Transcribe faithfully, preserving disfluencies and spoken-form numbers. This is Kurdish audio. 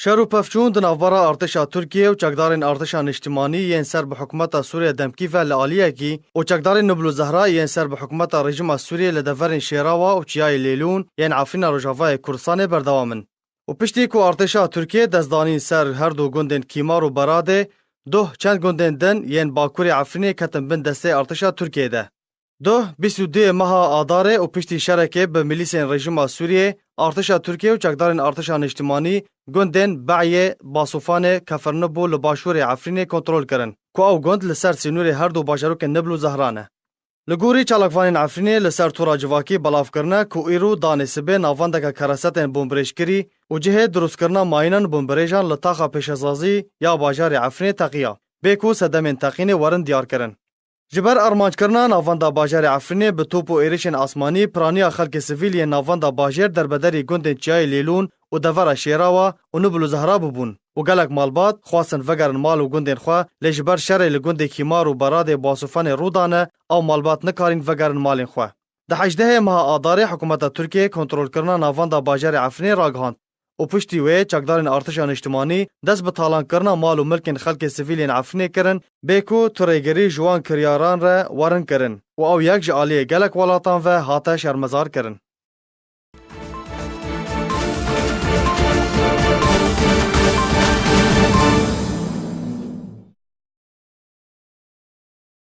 Şer û pevçûn di navbera artêşa Tirkiyê û çekdarên artêşa niştimanî yên ser bi hikûmeta Sûriye demkî ve li aliyekî û çekdarên Nibl û Zehra yên ser bi hikûmeta rejîma Sûriyê li deverên Şêrawa û Çiyayê Lêlûn yên Efrîna Rojavayê Kurdistanê berdewam in. Û piştî ku artêşa Tirkiyê dest danîn ser her du gundên Kîmar û Beradê, duh çend gundên din yên bakurê Efrînê ketin bin destê artêşa Tirkiyê de. Duh bîst û duyê meha Adarê û piştî şerekê bi milîsên rejîma Sûriyê, artêşa Tirkiyê û çekdarên artêşa niştimanî gundên Be'yê, Basûfanê, Kefirnib û li başûrê Efrînê kontrol kirin, ku ew gund li ser sînorê her du bajarokên Nibl û Zehra ne. Li gorî çalakvanên Efrînê, li ser tora civakî belav kirine ku îro danê sibê navendeke keresetên bombirêjkirî û cihê dirustkirina mayînan bombirêjan li taxa pêşesazî ya bajarê Efrînê teqiya, bê ku sedemên teqînê werin diyar kirin. Ji ber armanckirina navenda bajarê Efrînê bi top û êrişên asmanî, piraniya xelkê sivîl yên navenda bajêr derbederî gundên Çiyayê Lêlûn û devera Şêrawa û Nibl û Zehra bûbûn û gelek malbat xwestin vegerin mal û gundên xwe, lê ji ber şerê li gundê Kîmar û Beradê Basûfanê rû dane, ew malbat nikarîn vegerin malên xwe. Di hejdehê meha Adarê hikûmeta Tirkiyê kontrolkirina navenda bajarê Efrînê ragihand û piştî wê çekdarên artêşa niştimanî dest bi talankirina mal û milkên xelkê sivîl yên Efrînê kirin, bê ku tu rêgirî ji wan kiryaran re werin kirin û ew yek ji aliyê gelek welatan ve hate şermezar kirin.